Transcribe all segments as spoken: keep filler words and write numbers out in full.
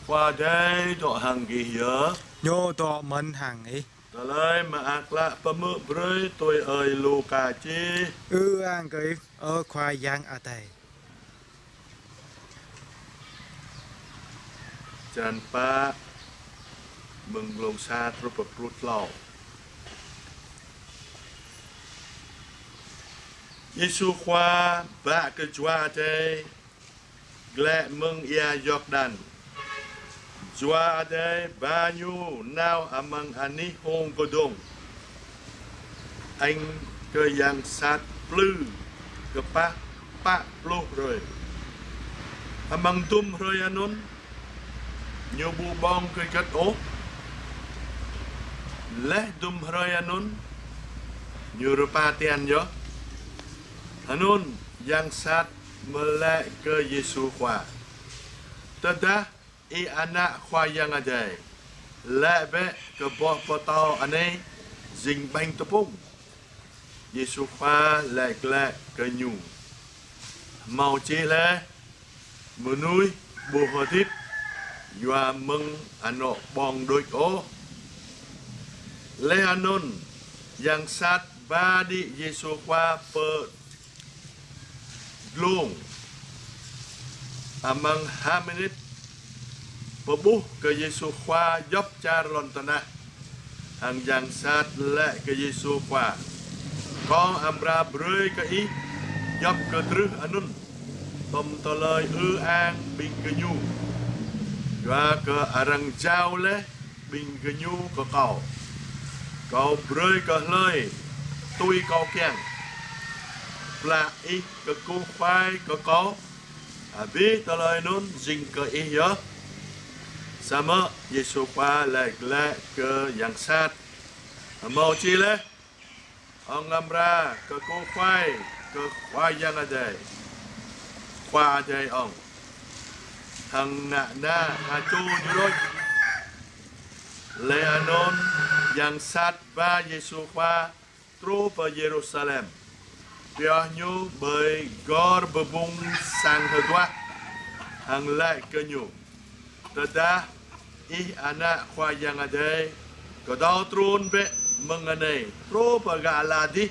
Khua Adai dŏ hăng gih yơh. Ñu dŏ mơ̆n hăng ih. Tơlơi Mơak Klă pơhmư̆ brơi tui ơi Luka čih. Ư-ang kơ ih, ơ Khua Yang Adai. Črăn pă, mơ̆ng glông sa truh pơ pluh klâo. Yêsu Khua bă kơ Jua Adai glaĭ mơ̆ng ia Yordan. Jua Adai ba ñu nao amăng anih hông kơdông, añ kơ yang sat plư kơplah pă pluh hrơi. Amăng dŭm hrơi anŭn, ñu ƀu ƀơ̆ng kơ hơget ôh. Laih dŭm hrơi anŭn, ñu rơpa tian yơh. Anŭn yang sat mơ̆ laĭ kơ Yêsu Khua: Tơdah ih ană Khua Yang Adai, laĭ bĕ kơ boh pơtâo anai jing ƀañ tơpŭng. Yêsu Khua laĭ glaĭ kơ ñu: Hmâo čih laih: Mơnuih ƀu hơdip yua mơ̆ng anŏ ƀơ̆ng đôč ôh. Laih anŭn, yang sat ba đĭ Yêsu Khua pơ dlông. Amăng ha minit, pơƀuh kơ Yêsu Khua djŏp čar lŏn tơnah. Hăng yang sat laĭ kơ Yêsu Khua: Kâo amra brơi kơ ih djŏp kơtrưh anŭn, tŏm tơlơi ư-ang ƀing gơñu, yua kơ arăng jao laih ƀing gơñu kơ kâo. Kâo brơi kơ hlơi tui kâo kiăng. Plah ih kơkuh kuai kơ kâo, abih tơlơi anŭn jing kơ ih yơh. Samơ̆ Yêsu Khua laĭ glaĭ kơ yang sat: Hmâo čih laih: Ŏng amra kơkuh kuai kơ Khua Yang Adai, Khua Adai ŏng, hăng ngă na ha čô ñu đôč. Laih anŭn, yang sat ba Yêsu Khua truh pơ Yêrusalem, pioh ñu ƀơi gor bơbŭng sang hơduah, hăng laĭ kơ ñu: Tơdah ih ană Khua Yang Adai, kơdâo trŭn bĕ mơ̆ng anai truh pơ gah ala adih.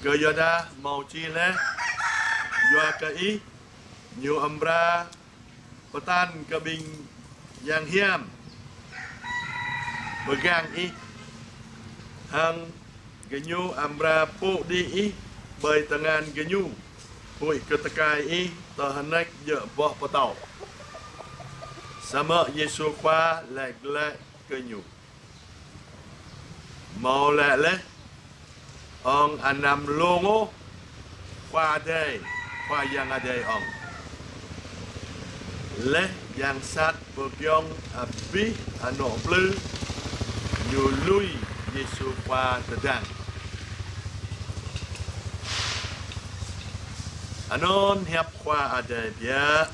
Kơyuadah hmâo čih laih: Yua kơ ih, ñu amra pơtăn kơ ƀing yang hiam pơgang ih, hăng gơñu amra pŭ đĭ ih ƀơi tơngan gơñu, huĭ kơ tơkai ih tơhneč djơ̆ boh pơtâo. Samơ̆ Yêsu Khua laĭ glaĭ kơ ñu: Hmâo laĭ laih: Ŏng anăm lông ôh Khua Adai, Khua Yang Adai ŏng. Laih yang sat pơgiŏng abih anŏ plư, ñu lui Yêsu Khua tơdang. Anŭn hiăp Khua Adai biă.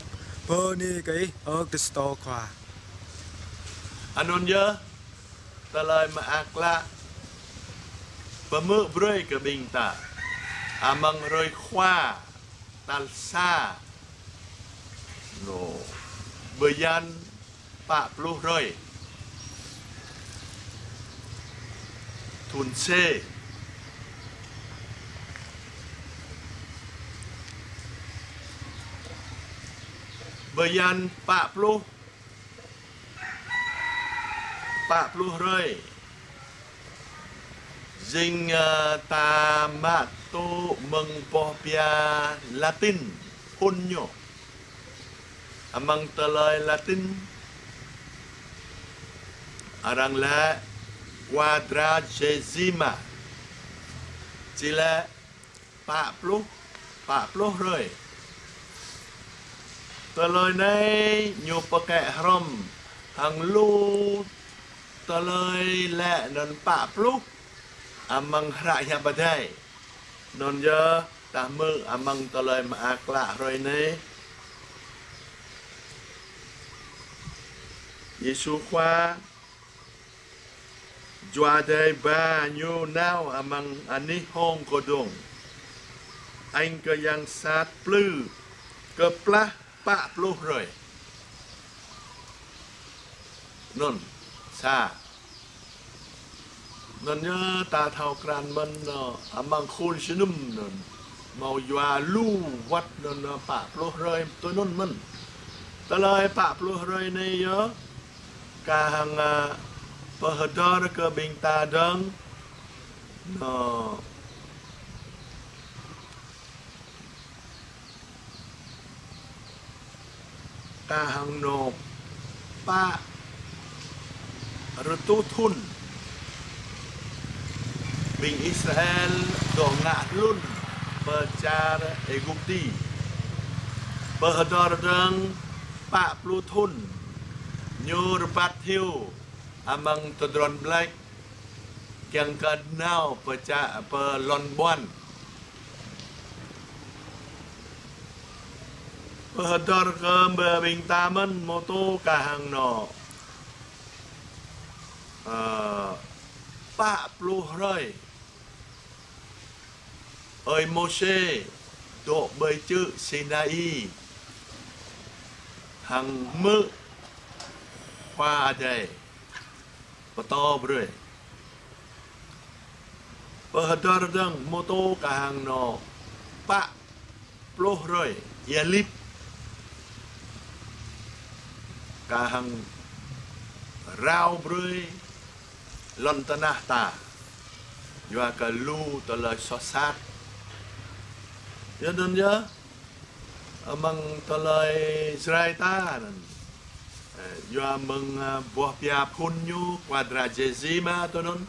Bơni kơ ih, ơ Kristô Khua. Anŭn yơh, Tơlơi Mơak Klă pơhmư̆ brơi kơ ƀing ta amăng hrơi Khua tal sa, nô, bơyan pă pluh hrơi thŭn C. Bơyan pă pluh pă pluh hrơi. Jing, ơ, ta mă tŭ mơ̆ng boh pia Latin phŭn ñu. Amăng tơlơi Latin arăng laĭ quadragesima. Či laĭ pă pluh, pă pluh hrơi. Tơlơi anai ñu pơkă hrŏm hăng lu tơlơi laĭ anŭn pă pluh amăng hră hiăp Adai. Anŭn yơh ta hmư̆ amăng Tơlơi Mơak Klă hrơi anai. Yêsu Khua Jua Adai ba ñu nao amăng anih hông kơdông, añ kơ yang sat plư kơplah pă pluh hrơi. Anŭn, sa. Anŭn yơh ta thâo krăn mơ̆n, ơ, amăng khul jơnum anŭn. Hmâo yua lu wơ̆t anŭn, ơ, pă pluh hrơi tui anŭn mơ̆n. Tơlơi pă pluh hrơi anai yơh, kah hăng, ơ, pơhơdơr kơ ƀing ta dơ̆ng. Anŭn. Kah hăng anŏ pă rơtuh thŭn ƀing Israel dŏ ngă hlŭn pơ čar Êgupti. Pơhơdơr dơ̆ng pă pluh thŭn ñu rơbat hyu amăng tơdron ƀlĕk kiăng kơ nao pơ čar, pơ lŏn ƀuăn. Pơhơdơr kơ ƀing ta mơ̆n mơ̆ tŭ kah hăng anŏ, ơ, pă pluh hrơi. Ơi Môsê dŏ ƀơi čư̆ Sinai hăng hmư̆ Khua Adai pơtô brơi. Pơhơdơr dơ̆ng mơ̆ tŭ kah hăng anŏ pă pluh hrơi ia lip kah hăng rao brơi lŏn tơnah ta. Yua kơ lu tơlơi soh sat. Yua anŭn yơh, amăng tơlơi Jrai ta anŭn. Ơ, yua mơ̆ng, ơ, boh pia phŭn ñu quadragesima tui anŭn.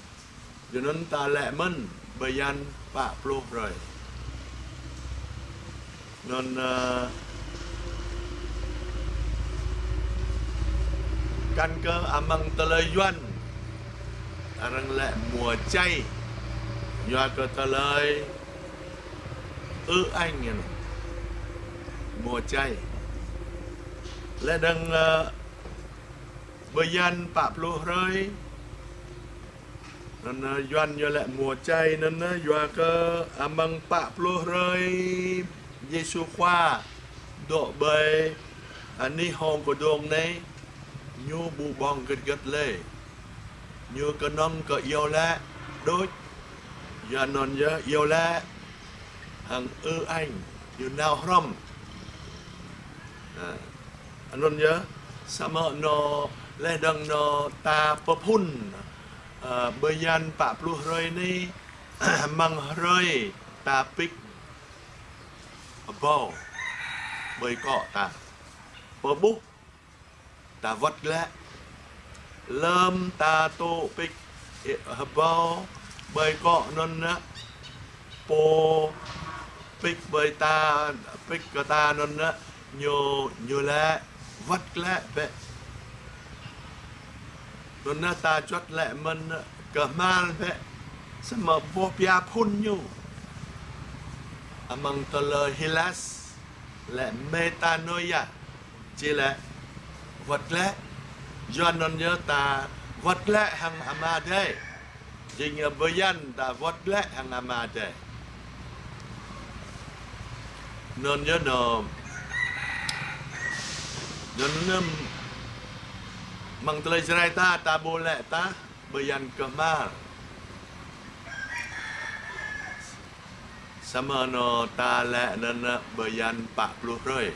Yua anŭn ta lĕ mơ̆n bơyan pă pluh hrơi. Anŭn, ơ, kăn kơ amăng tơlơi Yuan arăng lĕ mùa chay. Yua kơ tơlơi ư-ang anŭn. Mùa chay. Lĕ dơ̆ng, ơ, bơyan pă pluh hrơi. Anŭn, ơ, Yuan ñu lĕ mùa chay anŭn, ơ, yua kơ amăng pă pluh hrơi Yêsu Khua dŏ ƀơi, ơ, anih hông kơdông anai, ñu ƀu ƀơ̆ng gĭt gĭt lĕ. Ñu kơnơ̆ng kơ iâu laĭ đôč. Yua anŭn yơh iâu laĭ hăng ư-ang, ñu nao hrŏm. Ơ, anŭn yơh, samơ̆ anŏ lĕ dơ̆ng anŏ ta pơphŭn, ơ, bơyan pă pluh hrơi anai, amăng hrơi ta pik hơbâo ƀơi akŏ ta. Pơƀuh ta wơ̆t glaĭ. Lơ̆m ta tŭ pik hơbâo ƀơi akŏ anŭn nă, pô pik ƀơi ta, pik kơ ta anŭn nă, ñu, ñu laĭ wơ̆t glaĭ bĕ. Anŭn nă ta juăt laĭ mơ̆n nă kơhma̱l bĕ. Samơ̆ boh pia phŭn ñu amăng tơlơi Hilas laĭ metanoia. Či laĭ wơ̆t glaĭ. Yua anŭn yơh ta wơ̆t glaĭ hăng Ama Adai. Jing bơyan ta wơ̆t glaĭ hăng Ama Adai. Anŭn yơh anŏ, anŭn anŭn amăng tơlơi Jrai ta, ta ƀu laĭ tah bơyan kơhma̱l. Samơ̆ anŏ ta laĭ anŭn nă bơyan pă pluh hrơi.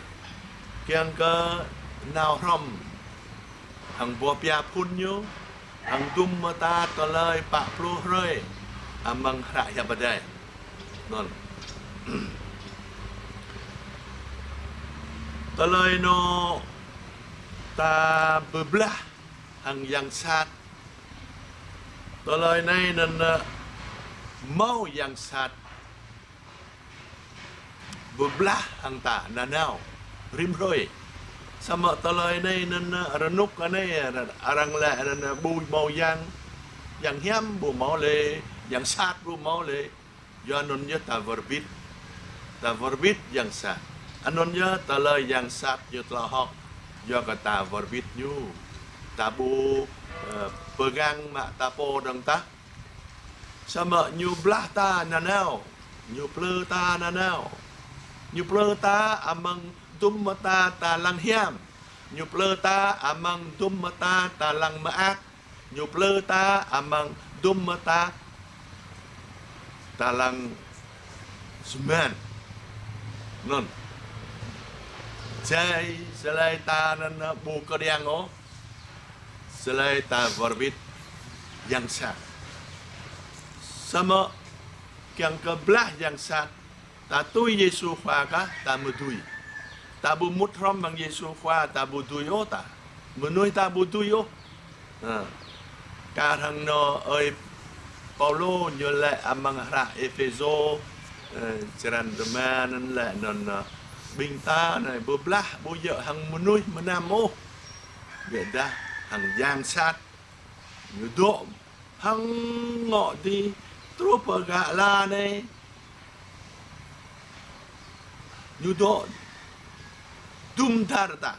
Kiăng kơ nao hrŏm hăng boh pia phŭn ñu, hăng dŭm mơta tơlơi pă pluh hrơi amăng hră hiăp Adai. Anŭn. Tơlơi anŏ ta pơblah hăng yang sat. Tơlơi anai anŭn, ơ, hmâo yang sat pơblah hăng ta nanao rĭm hrơi. Samơ̆ tơlơi anai anŭn, ơ, rơnŭk anai, ơ, arăng laĭ anŭn, ơ, ƀu hmâo yang, yang hiam ƀu hmâo lĕ, yang sat ƀu hmâo lĕ. Yua anŭn yơh ta wơr bĭt. Ta wơr bĭt yang sat. Anŭn yơh tơlơi yang sat ñu tlao hŏk. Yua kơ ta wơr bĭt ñu. Ta ƀu, ơ, pơgang mă ta pô dơ̆ng tah. Samơ̆ ñu blah ta nanao. Ñu plư ta nanao. Ñu plư ta amăng dŭm mơta ta lăng hiam. Ñu plư ta amăng dum mơta ta lăng mơak. Ñu plư ta amăng dum mơta ta lăng sơman. Anŭn. Jai, sơlơi ta anŭn ƀu kơđiăng ôh. Sơlơi ta wơr bĭt yang sat. Samơ̆ kiăng kơ blah yang sat, ta tui Yêsu Khua kah, ta mơ̆ dưi. Ta ƀu mŭt hrŏm hăng Yêsu Khua, ta ƀu dưi ôh ta. Mơnuih ta ƀu dưi ôh. Ha. Kar hăng anŭn ơi Paulô ñu laĭ amăng hră Êphêsô, ơ, črăn rơma anŭn laĭ anŭn, ơ, ƀing ta anai ƀu blah, ƀu djơ̆ hăng mơnuih mơnam ôh. Biă dah hăng yang sat. Ñu dŏ hăng ngŏ dih truh pơ gah ala anai. Ñu dŏ dum dar ta.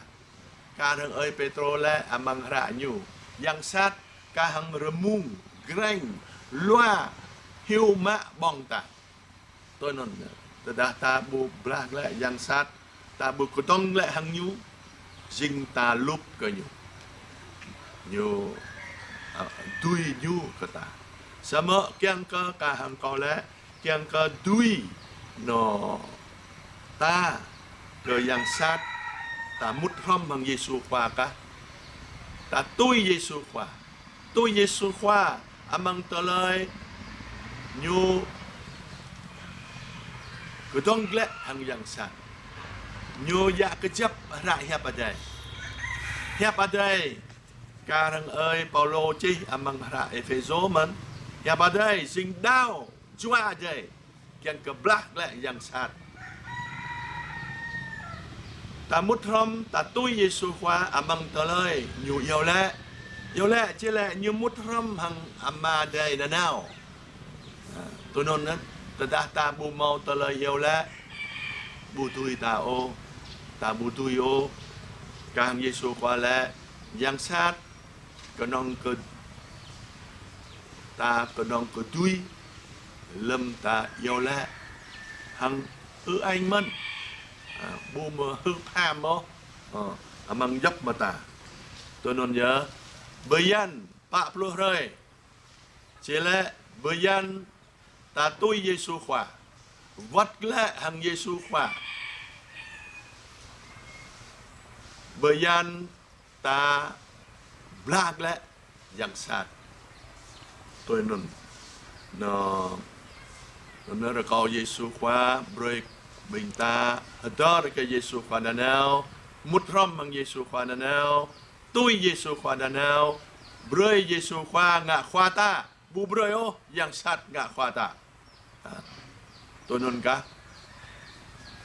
Kar hăng ơi Pêtrô laĭ amăng hră ñu: Yang sat kah hăng rơmung, greng, lua, hyu mă ƀơ̆ng ta. Tui anŭn, tơdah ta ƀu blah glaĭ yang sat, ta ƀu kơdơ̆ng glaĭ hăng ñu, jing ta lup kơ ñu. Ñu, a, dưi ñu kơ ta. Samơ̆ kiăng kơ kah hăng kâo laĭ, kiăng kơ dưi anŭn ta kơ yang sat, ta mŭt hrŏm hăng Yêsu Khua kah, ta tui Yêsu Khua. Tui Yêsu Khua amăng tơlơi ñu kơdơ̆ng glaĭ hăng yang sat. Ñu djă kơjăp hră hiăp Adai. Hiăp Adai, kar hăng ơi Paulô čih amăng hră Êphêsô mơ̆n. Hiăp Adai jing đao jua Adai kiăng kơ blah glaĭ yang sat. Ta mŭt hrŏm, ta tui Yêsu Khua amăng tơlơi ñu iâu laĭ. Iâu laĭ, či laĭ ñu mŭt hrŏm hăng Ama Adai nanao. Ha, tui anŭn, tơdah ta ƀu hmâo tơlơi iâu laĭ, ƀu dưi ta ôh, ta ƀu dưi ôh. Kar hăng Yêsu Khua laĭ, yang sat kơnơ̆ng kơ ta kơnơ̆ng kơ dưi lơ̆m ta iâu laĭ hăng ư-ang mơ̆n. Ha, ƀu mơ̆ hưp ham ôh. Ha, amăng djŏp mơta. Tui anŭn yơh, bơyan pă pluh hrơi. Či laĭ bơyan ta tui Yêsu Khua. Wơ̆t glaĭ hăng Yêsu Khua. Bơyan ta blah glaĭ yang sat. Tui anŭn. Anŭn, anŭn rơkâo Yêsu Khua brơi ƀing ta hơdơr kơ Yêsu Khua nanao, mŭt hrŏm hăng Yêsu Khua nanao, tui Yêsu Khua nanao, brơi Yêsu Khua ngă khua ta, ƀu brơi ôh yang sat ngă khua ta. Ha. Tui anŭn kah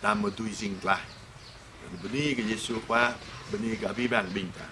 ta mơ̆ dưi jing tlaih. Bơni kơ Yêsu Khua, bơni kơ abih bang ƀing ta.